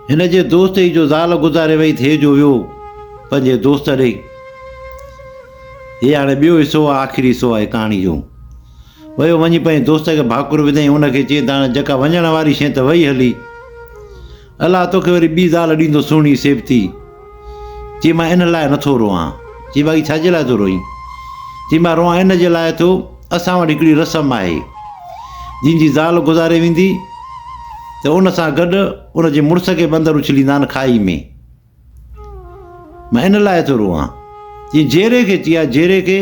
هن جي دوست جي جو زال گذاري وئي ته هي جو ويو پنهنجي دوست ڏي. هي هاڻي ٻيو حصو آهي آخري حصو آهي ڪهاڻي جو. ويو وڃي پنهنجي دوست کي ڀاڪر وڌائين ان کي چيائين ته هاڻي جيڪا وڃڻ واري شيء ته وئي هلي. الله توکي وري ٻي زال ڏيندو سهڻي سيبتي. چي مان ان لاء نٿو روئان. چي باقي ڇا جي لاء ٿو روئين؟ چي مان روئان ان جي لاء ٿو اسان وٽ هڪڙي رسم آهي جنهن جي زال گذاري ويندي ته ان سان گڏ ان جي مڙس کي به اندر اڇليندا آهن کائي ۾. مان ان لاء ٿو روئان. چي جيري کي چي آ جيري کي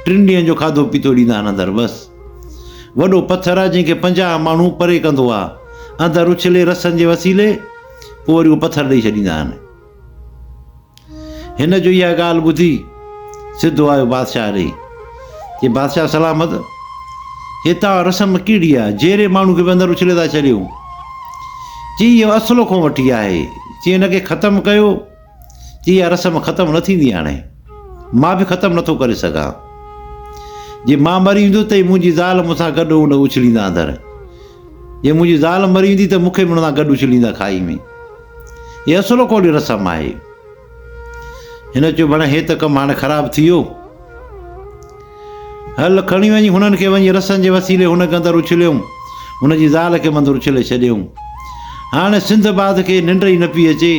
ٽن ڏينهن جو کاڌو پيتو ڏيندا آهن اندر بس. وڏو پٿر آ جنهن کي 50 ماڻهو پري ڪندو آ اندر اڇلي رسن جي وسيلي پوء وري اهو پٿر ڏئي ڇڏيندا آهن. هن جو اها ڳالهه ٻڌي سڌو آيو بادشاهه ڏي. چي بادشاهه سلامت، هي توهان رسم ڪهڙي آهي، جيئري ماڻهو کي به اندر اڇلي ٿا ڇڏيو. چي اهو اصل کان وٺي آهي. چي هن کي ختم ڪيو. چي اها رسم ختم نه ٿيندي هاڻي. مان به ختم نٿو ڪري سگهان. جي مان مري ويندس ته منهنجي زال مون سان گڏ ان اڇليندا اندر. جي منهنجي زال مري ويندي ته مون کي به ان سان گڏ اڇليندا کائي ۾. هي اصل ڪوڙي رسم آهي. هن چيو ڀڻ هي ته ڪم هاڻي خراب ٿي ويو. هل کڻي وڃي هنن کي وڃي رسن جي وسيلي هن کي اندر اڇليائون. هن جي زال کي به اندر اڇلي ڇڏيائون. هاڻي سنڌ باد کي ننڊ ئي نه پئي اچي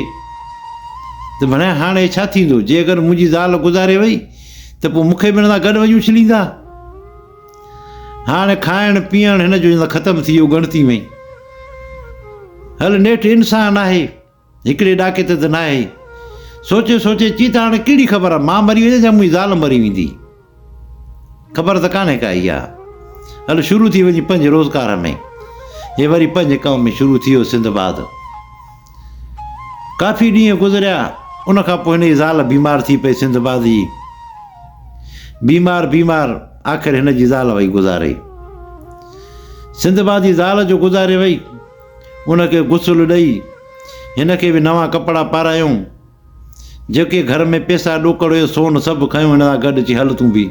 ته ڀڻ هاڻي ڇا ٿيندو؟ جي اگر منهنجي زال گذاري وئي ته پوء مون کي به هن سان گڏ وڃي اڇليندا. هاڻي کائڻ پيئڻ هن جو ڄڻ ختم ٿي ويو ڳڻتي ۾. هل نيٺ انسان آهي، هڪڙي ڏاڪي تي ته ناهي. سوچي سوچي چي ته هاڻي ڪهڙي خبر آهي مان مري وڃان يا منهنجي زال مري ويندي. خبر ته ڪانهي ڪا اها. هل شروع ٿي وڃي پنهنجي روزگار ۾. هي وري پنهنجي ڪم ۾ شروع ٿي ويو سنڌباد. ڪافي ڏينهن گذريا، ان کان پوء هن جي زال بيمار ٿي پئي سنڌباد جي. بيمار بيمار آخر هن جي زال وئي گذاري. سنڌباد جي زال جو گذاري وئي، ان کي غسل ڏئي، هن کي به نوان ڪپڙا پارايائون. جيڪي گهر ۾ پئسا ڏوڪڙ هيو سون سڀ کنيو هن سان گڏ چي هل تون به.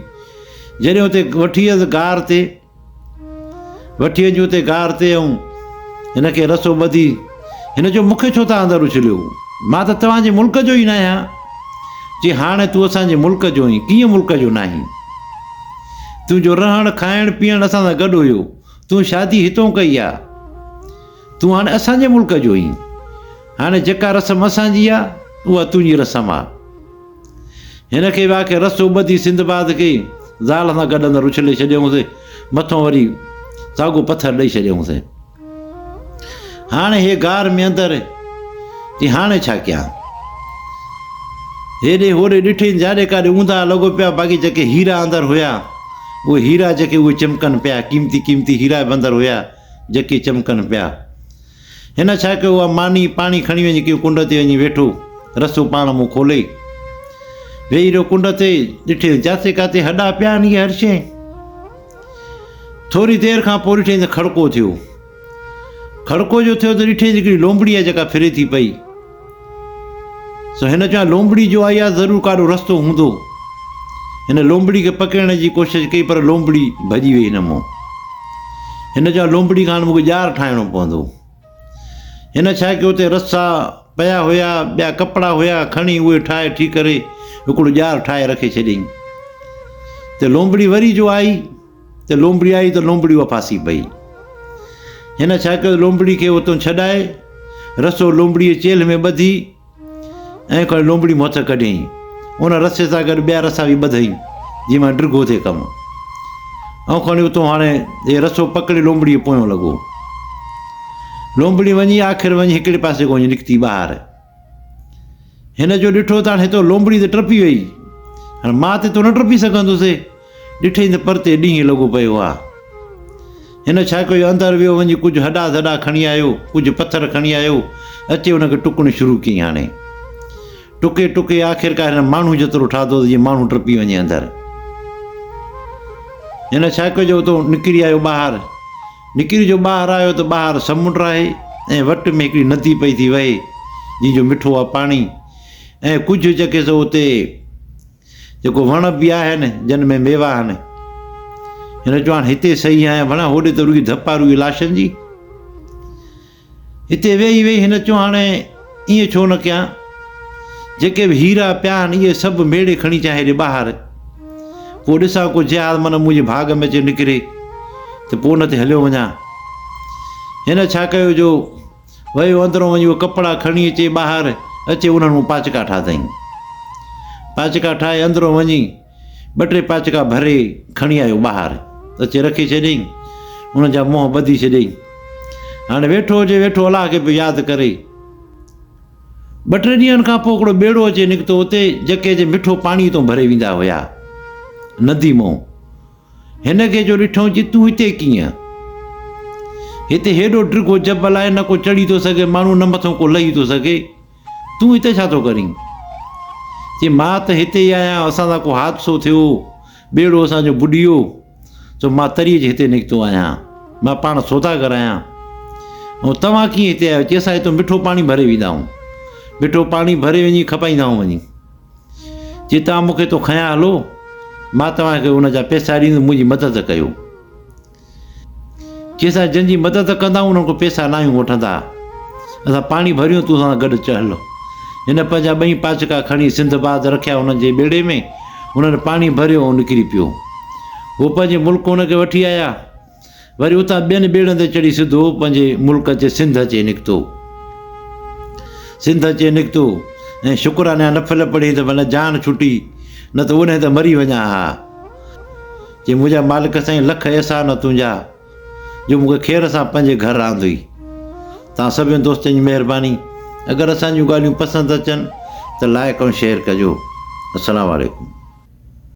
جڏهن اتي وٺي ويس غار تي، وٺي وڃي اتي غار تي ۽ هن کي رسو ٻڌي هن چيو مون کي ڇو ٿا اندر اڇليو؟ مان ته توهان جي ملڪ جو ئي ناهيان. چي هاڻي تون اسان جي ملڪ جو آهين، ڪيئن ملڪ جو ناهين؟ تنهنجو رهڻ کائڻ پيئڻ اسان سان گڏ هيو، تون شادي هتون ڪئي آ، تون هاڻي اسان جي ملڪ جو آهين، هاڻي جيڪا رسم اسان جي آ، اها تنهنجي رسم آ. هن کي به آخر رسو ٻڌي سنڌباد کي زال سان گڏ اندر اڇلي ڇڏيائونس، مٿون وري ساڳو پٿر ڏئي ڇڏيائونس. هاڻي هي غار ۾ اندر چي هاڻي ڇا ڪيان؟ هيڏي هوڏي ڏٺين جاڏي ڪاڏي اونداهه لڳو پيا، باقي جيڪي هيرا اندر هيا، اهي هيرا جيڪي اهي چمڪن پيا، قيمتي قيمتي هيرا به اندر هيا، جيڪي چمڪن پيا. هن ڇا ڪيو، اها ماني پاڻي کڻي وڃي ڪنهن ڪنڊ تي وڃي ويٺو، رسو پاڻ منهن کولي ويهي رهيو ڪنڊ تي، ڏٺي ته جاتي ڪاتي هڏا پيا آهن اهي هر شيء. ٿوري دير کان پوء ڏٺائين ته کڙڪو ٿيو. کڙڪو جو ٿيو ته ڏٺائين ته هڪڙي لومڙي آهي جيڪا ڦري ٿي پئي. سو هن چيو لومڙي جو آئي آهي ضرور ڪاڏو رستو هوندو. هن لومڙي کي پڪڙڻ جي ڪوشش ڪئي پر لومڙي ڀڄي وئي هن منهن. هن چيو لومڙي کان مون کي ڄار ٺاهڻو پوندو. هن ڇا ڪيو اتي رسا پيا هيا ٻيا ڪپڙا هيا کڻي اهي ٺاهي ٺيڪ ڪري هڪڙو ڄار ٺاهي رکي ڇڏيائين. ته لومڙي وري جو آئي ته لومڙي آئي ته لومڙي اها ڦاسي پئي. هن ڇا ڪيو لومڙي کي اتو ڇڏائي رسو لومڙيء چيلهه ۾ ٻڌي ۽ کڻي لومڙي مان هٿ ڪڍيائين. ان رسي سان گڏ ٻيا رسا به ٻڌائين، جيئن مان ڊگهو ٿئي ڪم. ۽ کڻي اتو هاڻي هي رسو پڪڙي لومڙيء پويون لڳو. لومڙي وڃي آخر وڃي هڪڙي پاسي کان وڃي نڪتي ٻاهر. هن جو ڏٺو ته هاڻي هتو لومڙي ته ٽپي وئي، هاڻي مان ته هتو نه ٽپي سگهندس. ڏٺئين ته پرتي ڏينهن لڳو پيو آ. هن ڇا ڪيو، اندر ويو، وڃي ڪجهه هڏا ڌڏا کڻي آيو، ڪجهه پٿر کڻي آيو، اچي ان کي ٽڪڻ شروع ڪيائين. هاڻي ٽڪي ٽڪي آخرڪار هن ماڻهو جيترو ٺاهتو ته جيئن ماڻهو ٽپي وڃي اندر. هن ڇا ڪيو جو اتو نڪري آيو ٻاهر. نڪري جو ٻاهر آيو ته ٻاهر سمنڊ آهي ۽ وٽ ۾ هڪڙي ندي پئي ٿي وهي، جنهن جو مٺو آ پاڻي ۽ ڪجهه جيڪي سو اتي جيڪو وڻ به آهن جن ۾ ميوا آهن. هن چيو هاڻ هتي صحيح آهيان ڀلا هوڏي ته رڳي ڌپ آهي رڳي لاشن جي. هتي ويهي ويهي هن چيو هاڻي ائين ڇو نه ڪيان، جيڪي به هيرا پيا آهن، اهي سڀ ميڙي کڻي اچان هيڏي ٻاهر. پوء ڏسان ڪو جهاز من منهنجي ڀاڳ ۾ اچي نڪري ته پوء ان تي هليو وڃان. هن ڇا ڪيو جو ويو اندرون وڃي اهي ڪپڙا کڻي اچي ٻاهر اچي انهن مون پاچڪا ٺاهتائين. پاچڪا ٺاهي اندرون وڃي ٻه ٽي پاچڪا ڀري کڻي آيو ٻاهر اچي رکي ڇڏيائين. انهن جا منهن ٻڌي ڇڏيائين. هاڻي ويٺو هجي ويٺو الله کي پيو ياد ڪري. ٻه ٽي ڏينهن کان پوء هڪڙو ٻيڙو اچي نڪتو اتي جيڪي اچي مٺو پاڻي اتان ڀري ويندا هيا ندي مئون. هن کي جو ڏٺائون چي تون هتي ڪيئن؟ هتي هيڏو ڊگهو جبل آهي نه ڪو چڙهي ٿو سگهي ماڻهو نه مٿو ڪو لهي ٿو سگهي تون هتي ڇا ٿو ڪرين؟ چي مان ته هتي ئي آهيان اسان سان ڪو حادثو ٿيو ٻيڙو اسان جو ٻڏي ويو سو مان تري اچي هتي نڪتو آهيان. مان پاڻ سوداگر آهيان. ۽ توهان ڪيئن هتي آيو؟ چي اسان هتو مٺو پاڻي ڀري ويندا آهيون. مٺو پاڻي ڀري وڃي کپائيندا آهيون وڃي. چي توهان مون کي هتو کنيا هلو، مان توهان کي ان جا پئسا ڏيندس، منهنجي مدد ڪيو. چي اسان جن جي مدد ڪندا آهيون انهن کان پئسا ناهيون وٺندا. اسان پاڻي ڀريون تون اسان سان گڏ هل. هن پنهنجا ٻئي پاچڪا کڻي سنڌباد رکيا انهن جي ٻيڙي ۾. انهن پاڻي ڀريو ۽ نڪري پيو. هو پنهنجي ملڪ هن کي وٺي آيا. وري اتان ٻين ٻيڙن تي چڙهي سڌو پنهنجي ملڪ اچي سنڌ اچي نڪتو. سنڌ اچي نڪتو ۽ شڪرانا نفل پڙهي ته ڀلا جان ڇٽي نه ته اونهي ته مري وڃان ها. چي منهنجا مالڪ سائين لک احسان تنهنجا جو مون کي خير سان پنهنجي گهر آندوئي. توهان سڀني دوستن جي مهرباني اگر اسان جون ڳالهيون پسند اچن ته لائڪ ۽ شيئر ڪجو. السلام عليڪم.